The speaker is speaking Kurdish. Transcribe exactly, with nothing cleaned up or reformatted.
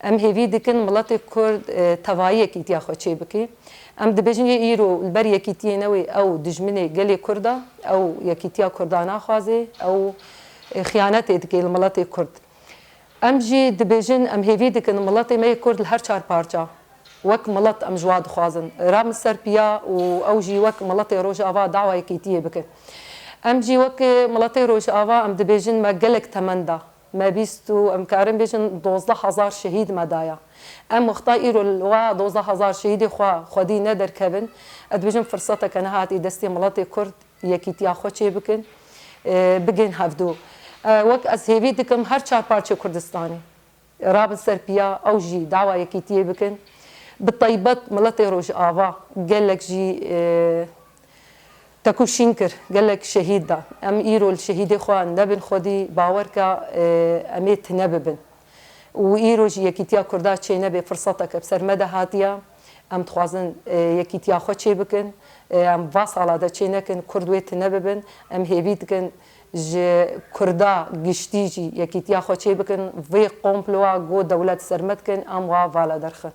Em hêvî dikin miletê Kurd, e, tevayî yekîtiya xwe çêbike. Em dibêjin yê îro li ber yekîtiyê newê ew dijminê gelê Kurd e, ew yekîtiya Kurda naxwaze, ew, e, xiyanetê dike li miletê Kurd. Em jî dibêjin, em hêvî dikin miletê me yê Kurd li her çar parça, wek milet em ji wa dixwazin, rabin ser piya û ew jî wek miletê Rojava dawa yekîtiyê bikin. Em jî wek miletê Rojava em dibêjin me gelek temen da. Me bîst û em karin bêjin dozdeh hezar şehîd me daya. Em wexta îro li wa dozdeh hezar şehîdê xwe xwedî nederkevin, ez dibêjim firseteke nehatî destê miletê Kurd yekîtiya xwe çêbikin, e, bigên hevdû. E, wek ez hêvî dikim her çar parçe Kurdistanê rabin ser piya, ew jî dawa yekîtiyê bikin. Bi taybet miletê Rojava gelek jî, e, Tekûşîn kir, gelek şehîd da. Em îro li şehîdê xwe nebin xwedî, bawer ke, e, em ê tune bibin. Û îro jî yekîtiya Kurda çê nebe, firseteke bi ser me de hatiye. Em dixwazin, e, yekîtiya xwe çê bikin. E, em va sala de çê nekin, Kurd wê tune bibin. Em hêvî dikin ji Kurda giştî jî yekîtiya xwe çê bikin. Vê komploa ku dewlet ser me dikin, em wa vala derxin.